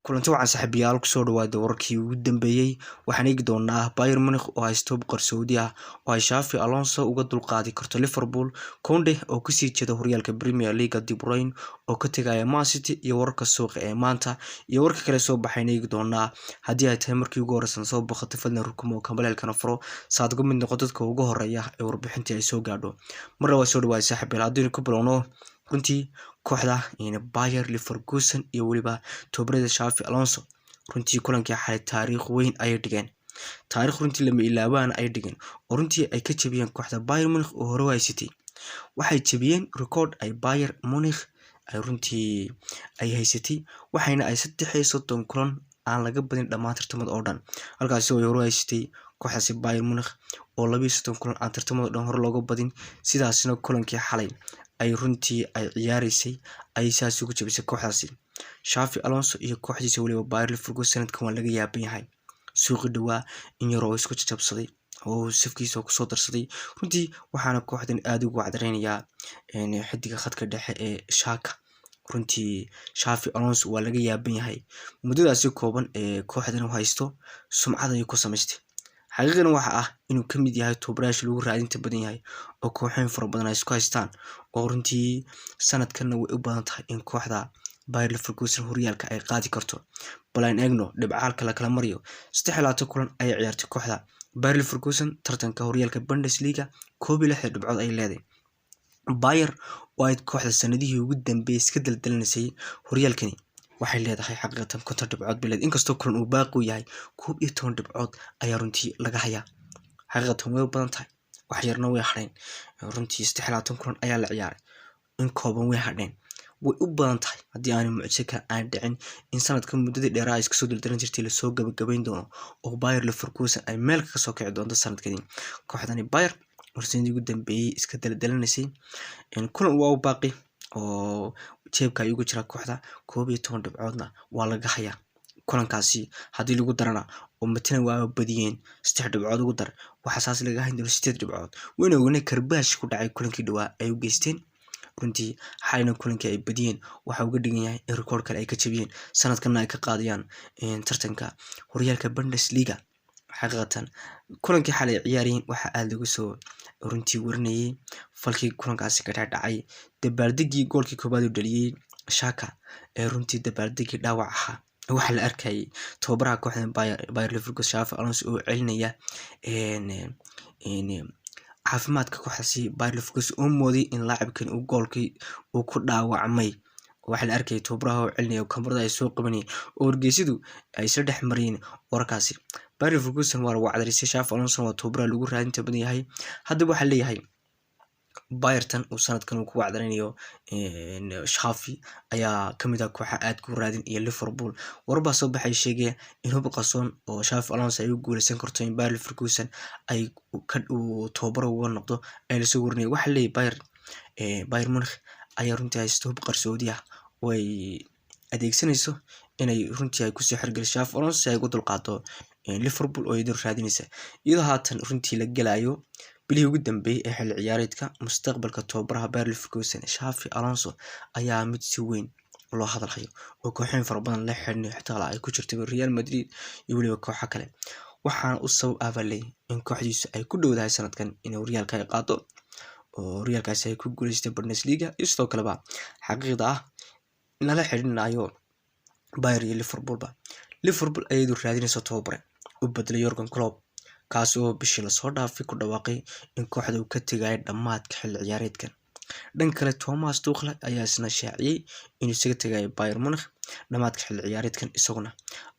Kulanti wacan, saaxiibayaal, kusoo dhawaada wararkii ugu dambeeyey. Waxaan eegi doonaa Bayern Munich oo haysto qarsoodi ah oo ay Xavi Alonso uga dulqaadi karto Liverpool, Kounde oo kusii jeeda horyaalka Premier League, De Bruyne oo ka tegaya Man City iyo wararka suuqa ee maanta iyo warka kale soo baxayn eegi doonaa. Haddii ay tahay markii ugu horeysan soo boqotay, fadlan rukumo, gambaleelkana furo saad uga mid noqo dadka ugu horeeya ee warbixintii ay soo gaadho. Marna waa soo dhawaada, saaxiibayaal. Haddaynu ku bilowno runtii kooxda Bayer Leverkusen iyo weliba tababarada Xavi Alonso, runtii kulankii xalay taariikh weyn ayay dhigeen, taariikh runtii lama ilaawaan ay dhigeen oo runtii ay ka jebiyeen kooxda Bayern Munich oo hore u haysatay. Waxay jebiyeen record ay Bayern Munich ay runtii ay haysatay, waxayna ay 33 kulan aan laga badin dhammaan tartamada oo dhan, halkaasi oo ay hore u haysatay kooxdaasi Bayern Munich oo 32 kulan aan tartamada oo dhan hore looga badin. Sidaasina kulankii xalay ay runtii ay ciyaareysay ay saas ugu jebisay kooxdaasi Xavi Alonso iyo kooxdiisa. Weliba Bayer Leverkusen sanadkan waa laga yaaban yahay. Suuqi dhawaa in yaroo oo isku jajabsaday oo safkiisa kusoo darsaday runtii, waxaana kooxdan aada ugu wacdareynayaa xidiga khadka dhexe ee Xhaka. Runtii Xavi Alonso waa laga yaaban yahay muddadaasi kooban ee kooxdan u haysto sumcad ayuu ku samaystay. Xaqiiqana waxa ah inuu ka mid yahay tababarayaasha lagu raadinta badan yahay oo kooxooyin fara badan ay isku haystaan, oo runtii sanadkanna way u badan tahay in kooxda Bayer Leverkusen horyaalka ay qaadi karto. Bal aan eegno dhibcaalka la kala marayo. 23 kulan ayay ciyaartay kooxda Bayer Leverkusen tartanka horyaalka Bundesliga, 61 dhibcood ay leedahay. Bayer oo ayd kooxda sanadihii ugu dambeeyay iska daldalanaysay horyaalkani waxay leedahay xaqiiqatan 50 dhibcood bay leedahay. Inkastoo kulan uu baaqi u yahay, 11 dhibcood ayaa runtii laga hayaa. Xaqiiqatan way u badan tahay, wax yarna way hadheen. Runtii 23 kulan ayaa la ciyaaray, in kooban way hadheen. Way u badan tahay, haddii aanay mucjiso kale aan dhicin, in sanadkan muddadii dheeraa iska soo daldalan jirtay lasoo gabagabayn doono oo Bayer Leverkusen ay meel kaga soo kici doonto sanadkani. Kooxdani Bayer warsanadii ugu dambeeyey iska daldalanaysay, kulan waa u baaqi oo jeebka ay ugu jiraa kooxda, 11 dhibcoodna waa laga hayaa. Kulankaasi haddii lagu darana oo matalan waaba badiyeen, 3 dhibcood ugu dar, waxaa saas laga hayn doona 8 dhibcood. Wayna ognay karbaash ku dhacay kulankii dhawaa ay u geysteen. Runtii xalina kulankii ay badiyeen waxa uga dhigan yahay in rikoor kale ay ka jabiyeen, sanadkanna ay ka qaadayaan tartanka horyaalka Bundesliga. Xaqiiqatan kulankii xalay ay ciyaarayeen waxaa aada lagu soo runtii warinayay falkii kulankaasi ka dhacay, dabaaldegii goolkii koobaad uu dhaliyey Xhaka ee runtii dabaaldegii dhaawac ahaa. Waxaa la arkayay tababaraha kooxda Bayer Leverkusen Xavi Alonso oo celinaya caafimaadka kooxdaasi Bayer Leverkusen oo mooday in laacibkan uu goolkii uu ku dhaawacmay. Waxaa la arkayay tababaraha oo celinaya, kamarada ay soo qabanayeen oo wargeysyadu ay isla dhex marayeen wararkaasi. Bayer Leverkusen waa lagu cadarisay. Xavi Alonso waa tababaraha lagu raadinta badan yahay. Haddaba waxaa leeyahay Bayertan uu sanadkan uu ku wacdarinayo Xavi ayaa kamid ah kooxa aadka u raadin iyo Liverpool. Warar baa soo baxay sheegaya in hub qarsoon oo Xavi Alonso ay u guuleysan karto in Bayer Leverkusen ay uu tababaro uga noqdo ayaa lasoo warinaya. Waxaa leeyahay Bayern Munich ayaa runtii haysto hub qarsoodi ah oo ay adeegsanayso inay runtii ay kusoo xergeliso Xavi Alonso si ay uga dulqaado Liverpool oo iyadoo raadinaysa, iyadoo haatan runtii la gelayo bilihii ugu dambeeyay ee xilli ciyaareedka. Mustaqbalka tababaraha Bayer Leverkusen Xavi Alonso ayaa mid si weyn loo hadalhayo oo kooxooyin fara badan la xidhnayo, xitaa ay ku jirto Real Madrid iyo weliba kooxo kale. Waxaana u sabab ah baa leeyahay in kooxdiisu ay ku dhowdahay sanadkan in horyaalka ay qaado oo horyaalkaasi ay ku guuleysatay Bundesliga, iyo sidoo kaleba xaqiiqda ah lala xidhiidhinayo Bayern iyo Liverpoolba. Liverpool ayadu raadinayso tababare u bedelay Jurgen Klopp, kaasi oo bishii lasoo dhaafay ku dhawaaqay in kooxda uu ka tegayo dhammaadka xilli ciyaareedkan. Dhanka kale, Thomas Tuchel ayaa isna shaaciyay inuu isaga tegayo Bayern Munich dhammaadka xilli ciyaareedkan isaguna.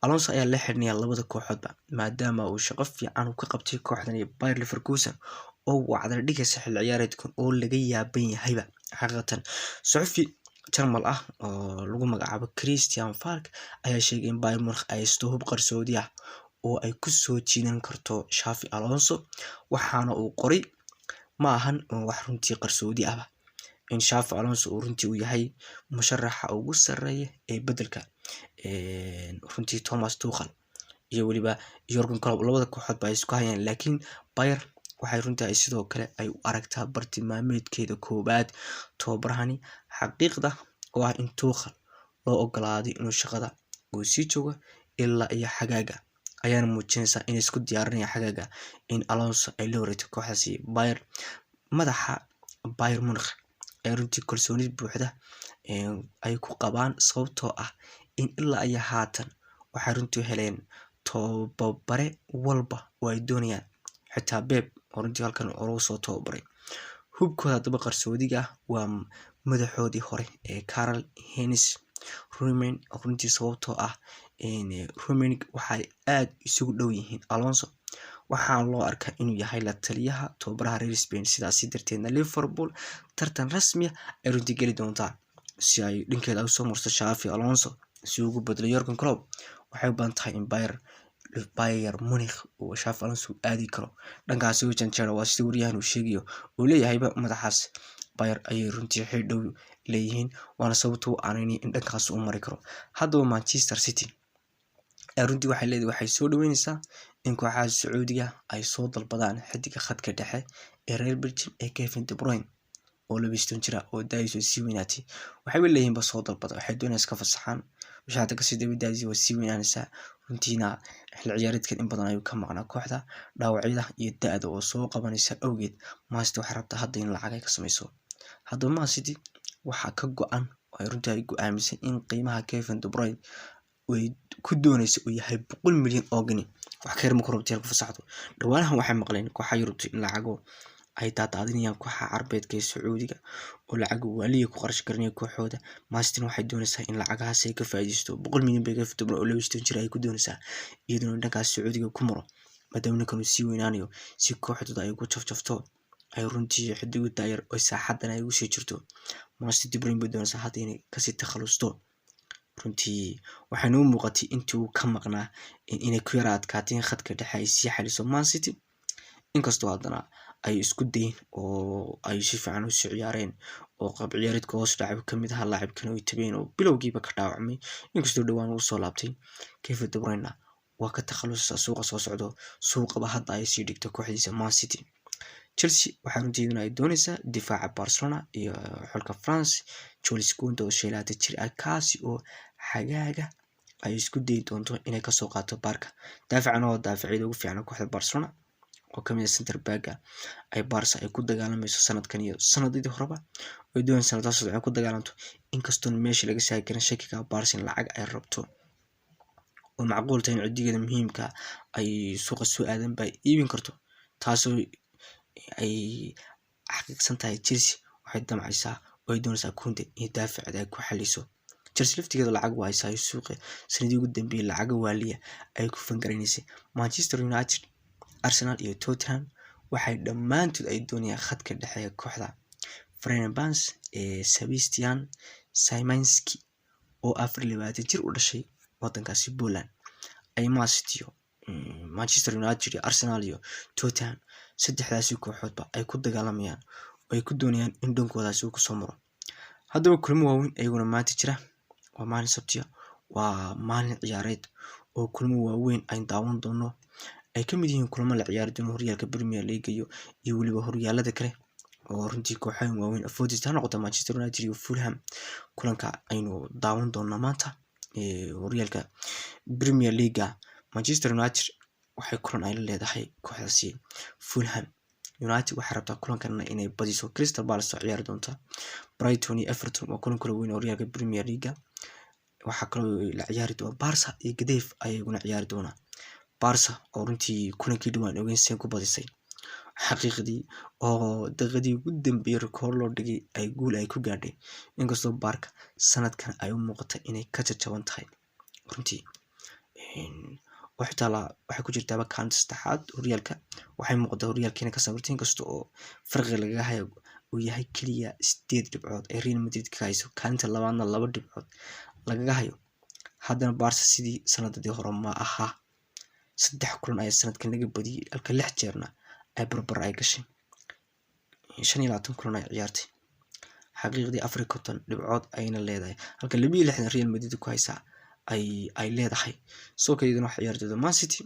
Alonso ayaa la xidhiidhinaya labada kooxoodba, maadaama uu shaqo fiican uu ka qabtay kooxdan iyo Bayer Leverkusen oo wacdar dhigaysa xilli ciyaareedkan oo laga yaaban yahayba xaqiiqatan. Suxufi Jarmal ah oo lagu magacaabo Christian Falk ayaa sheegay in Bayern Munich ay haysto hub qarsoodi ah oo ay ku soo jiidan karto Xavi Alonso. Waxaana uu qoray ma ahan wax runtii qarsoodi ahba in Xavi Alonso uu runtii uu yahay musharaxa ugu sarreeya ee bedelka runtii Thomas Tuchel iyo weliba Jurgen Klopp, labada kooxood ba ay isku hayaan. Laakiin Bayer waxay runtii ay sidoo kale ay u aragtaa bartilmaameedkeeda koowaad tababarahani. Xaqiiqda oo ah in Tuchel loo ogolaaday inuu shaqada Uu sii joogo ilaa iyo xagaaga ayaana muujinaysaa inay isku diyaarinayaan xagaaga in Alonso ay la wareegto kooxdaasi Bayern. Madaxa Bayern Munich ee runtii kalsooni buuxda ay ku qabaan, sababtoo ah in ilaa iyo haatan waxay runtii heleen tababare walba oo ay doonayaan, xitaa Pep oo runtii halkan hore usoo tababaray. Hubkooda haddaba qarsoodiga ah waa madaxoodii hore ee Karl Heinz Rummenigge, runtii sababtoo ah Rummenigge waxay aada isugu dhow yihiin Alonso, waxaana loo arkaa inuu yahay la taliyaha tababaraha reer Spain. Sidaasi darteedna Liverpool tartan rasmiya ay runtii geli doontaa si ay dhankeeda usoo marto Xavi Alonso si ugu bedelo Jurgen Klopp. Waxay u badan tahay in Bayern Munich uu Xavi Alonso aadi karo dhankaasi u janjeera. Waa sida waryahan uu sheegayo, uu leeyahayba madaxaas Bayern ayay runtii xidhi dhow leeyihiin, waana sababta u aaneynaya in dhankaas uu mari karo. Haddaba Manchester City runtii waxay leedahay waxay soo dhaweyneysaa in kooxaha Sacuudiga ay soo dalbadaan xidiga khadka dhexe ee reer Belgium ee Kevin De Bruyne oo 32 jira oo da'diisu sii weynaatay. Waxayba leeyihiin ba soo dalbada, waxay doonayaan iska fasaxaan wixii hadda kasii daba, da'diisa waa sii weynaanaysaa. Runtiina xilli ciyaareedkan in badan ayuu ka maqnaa kooxda dhaawacyada iyo da'da oo soo qabanaysa awgeed. Man City waxay rabtaa hadda in lacag ay ka sameyso. Haddaba Man City waxaa ka go-an oo ay runtii ay go-aamisay in qiimaha Kevin De Bruyne ay ku doonayso uu yahay 100 milyan oo gini. Wax ka yar ma ku rabto ku fasaxdo. Dhawaanahan waxay maqleen kooxaha Yurubta in lacago ay daadaadinayaan kooxaha Carbeedka ee Sacuudiga oo lacag waaliya ku qarash garanaya kooxooda. Man City waxay doonaysaa in lacagahaas ay ka faa'iidaysto. 100 milyan bay Kevin De Bruyne oo 32 jir ay ku doonaysaa, iyaduna dhankaas Sacuudiga ku maro, maadaama ninkan uu sii weynaanayo, si kooxdooda ay ugu jafjafto, ay runtii xidigo daayar oo saaxadan ay ugu sii jirto. Man City De Bruyne bay doonaysaa hadda inay kasii takhalusto. Runtii waxayna u muuqatay intii uu ka maqnaa inay ku yara adkaatay in khadka dhexe ay sii xaliso Man City, inkastoo haddana ay isku dayin oo ay si fiican usii ciyaareen oo qaab ciyaareedka hoos dhacay kamid ahaa laacibkan ay tabeen oo bilowgiiba ka dhaawacmay, inkastoo dhowaan uu soo laabtay. Kevin De Bruyne waa ka takhalusaysaa suuqa soo socdo, suuqaba hadda ay sii dhigto kooxdiisa Man City. Chelsea waxaa runtii ay doonaysaa difaaca Barcelona iyo xulka France Jules Kounde oo 25 jir ah, kaasi oo xagaaga ay isku dayi doonto inay kasoo qaato Barca. Daafacan oo daafacyada ugu fiican kooxda Barcelona oo kamid ah center back-ga ay Barca ay ku dagaalamayso sanadkan iyo sanadidii horeba ay doonayso sanadaha soo ku dagaalanto, inkastoon meesha laga saari karin shakiga Barca in lacag ay rabto oo macquul tahay in cidigeeda muhiimka ay suuqa soo aadan ba iibin karto, taasoo ay xaqiiqsan tahay. Chelsea waxay damcaysaa oo ay doonaysaa Kounde in daafaceeda ay ku xaliso. Chelsea laftigeeda lacag waa haysaa, suuqa sanadii ugu dambeeyay lacaga waaliya ay ku fangaraynaysay. Manchester United, Arsenal iyo Tottenham waxay dhammaantood ay doonayaan khadka dhexe ee kooxda Ferencvaros ee Sebastian Szymanski oo 24 jir, u dhashay wadankaasi Poland. Ay Man City, Manchester United iyo Arsenal iyo Tottenham, saddexdaasi kooxoodba ay ku dagaalamayaan oo ay ku doonayaan in dhankoodaasi uu kusoo maro. Haddaba kulamo waaweyn iyaguna maanta jira. Waa maalin Sabtiya, waa maalin ciyaareed oo kulamo waaweyn aynu daawan doono, ay kamid yihiin kulamo la ciyaari doono horyaalka Premier League iyo weliba horyaalada kale oo runtii kooxahan waaweyn afoodis ha noqoto Manchester United iyo Fulham. Kulanka aynu daawan doonaa maanta horyaalka Premier League, Manchester United waxay kulan ay la leedahay kooxdaasi Fulham. United waxay rabtaa kulankan inay badiso. Crystal Palace oo ciyaari doonta. Brighton iyo Everton waa kulan kala weyn oo horyaalka Premier League. Waxaa kaloo la ciyaari doona Barca iyo Getafe ayaguna ciyaari doonaa. Barca oo runtii kulankii dhawaan ogeyn ku badisay xaqiiqdii, oo daqiiqadii ugu dambeeyay rikoor loo dhigay ay guul ay ku gaadhay, inkastoo Barca sanadkan ay u muuqata inay ka jajaban tahay runtii oo xitaa waxay ku jirtaaba kaalinta saddexaad horyaalka. Waxay muuqataa horyaalka inay ka samirtay, inkasta oo farqiga lagaga hayo uu yahay keliya 8 dhibcood ay Real Madrid ka hayso, kaalinta labaadna 2 dhibcood lagaga hayo. Haddana Barca sidii sanadadii hore ma aha. Saddex kulan ayaa sanadkan laga badiyay, halka lix jeerna ay barbar ay gashay. 25 kulan ay ciyaartay xaqiiqdii, 54 dhibcood ayna leedahay, halka 62 Real Madrid ku haysaa ay leedahay. Sidoo kale iyaduna waxay ciyaari doontaa Man City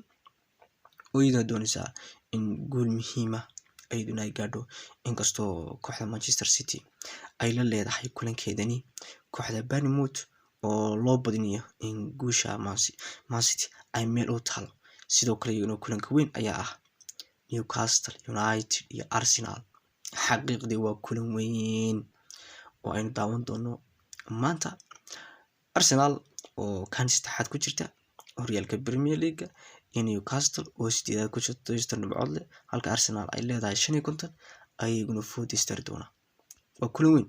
oo iyaduna doonaysaa in guul muhiima iyaduna ay gaadho, inkastoo kooxda Manchester City ay la leedahay kulankeedani kooxda Bournemouth oo oo loo badinayo in guusha Man City ay meel u taalo. Sidoo kale iyaguna kulanka weyn ayaa ah Newcastle United iyo Arsenal. Xaqiiqdii waa kulan weyn oo aynu daawan doono maanta. Arsenal oo kan saddexaad ku jirta horyaalka Premier League iyo Newcastle oo sideedaad ku jirta, 17 dhibcood leh, halka Arsenal ay leedahay 55, ayaguna food istari doona. Waa kulan weyn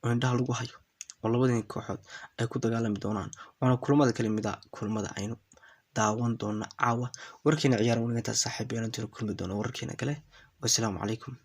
oo indhaha lagu hayo oo labadii kooxood ay ku dagaalami doonaan, waana kulamada kala mid ah kulamada aynu daawan doona caawa. Warkeena ciyaar wanaagsan, saaxiibayaal, intaanu kulmi doono wararkeena kale. Wassalaamu calaykum.